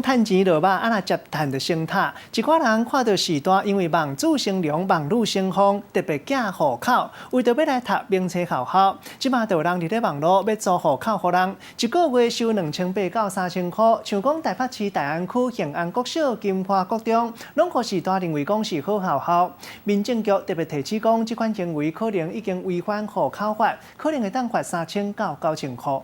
趁錢落肉，啊若接趁就升塔。一寡人看著序大，因為望子成龍、望女成鳳，特別寄戶口，為著欲來讀明星學校。這馬就有人佇咧網路欲租戶口予人，一個月收2800到3000箍。像講台北市大安區幸安國小、金華國中，攏予序大認為講是好學校。民政局特別提醒講，這款行為可能已經違反戶口法，可能會當罰3000到9000箍。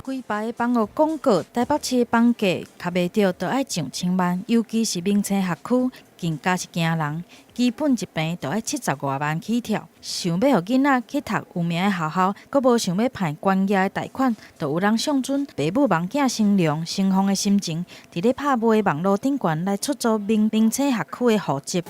規排的房屋廣告，台北市的房價較袂著，就愛上千萬，尤其是明星學區，更加是驚人。基本一坪就愛70外萬起跳。想欲予囡仔去讀有名的學校，閣無想欲歹懸額的貸款，就有人相準爸母望囝成龍成鳳的心情，佇咧拍賣網路頂懸來出租明明星學區的戶籍。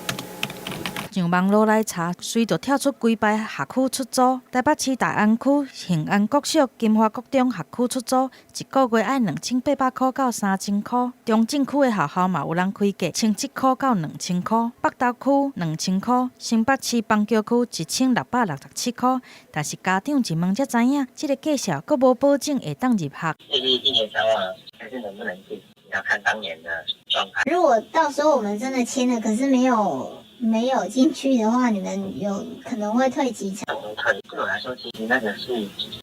上網路來查，隨就跳出幾排學區出租。台北市大安區幸安國小、金華國中學區出租，一個月愛2800箍到3000箍。中正區的學校嘛有人開價1700箍到2000箍，北投區2000箍，新北市板橋區1667箍。但是家長一問才知影，這个價數閣無保證會當入學。一年3萬，還是能不能進？要看當年的狀態。如果到時候我們真的簽了，可是沒有進去的話，你們有可能會退幾成？退，對我來說，其實那個是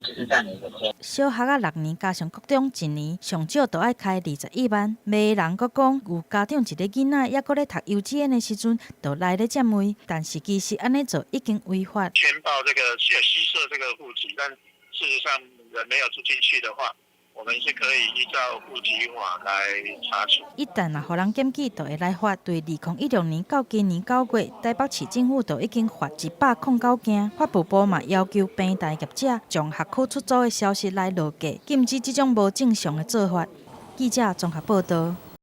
就是佔了一個天。小學仔六年加上國中一年，上少都愛開21萬。賣的人閣講，有家長一个囡仔猶閣咧讀幼稚園的時陣，就來咧占位，但是其實按呢做已經違法。簽報這個虛設這個戶籍，但事實上人沒有住進去的話，我們是可以依照戶籍法來查處。一旦若予人檢舉，就會來罰。對2016年到今年9月，台北市政府就已經罰109件。法務部嘛要求平台業者將學區出租的消息來落架，禁止這種無正常的做法。記者綜合報道。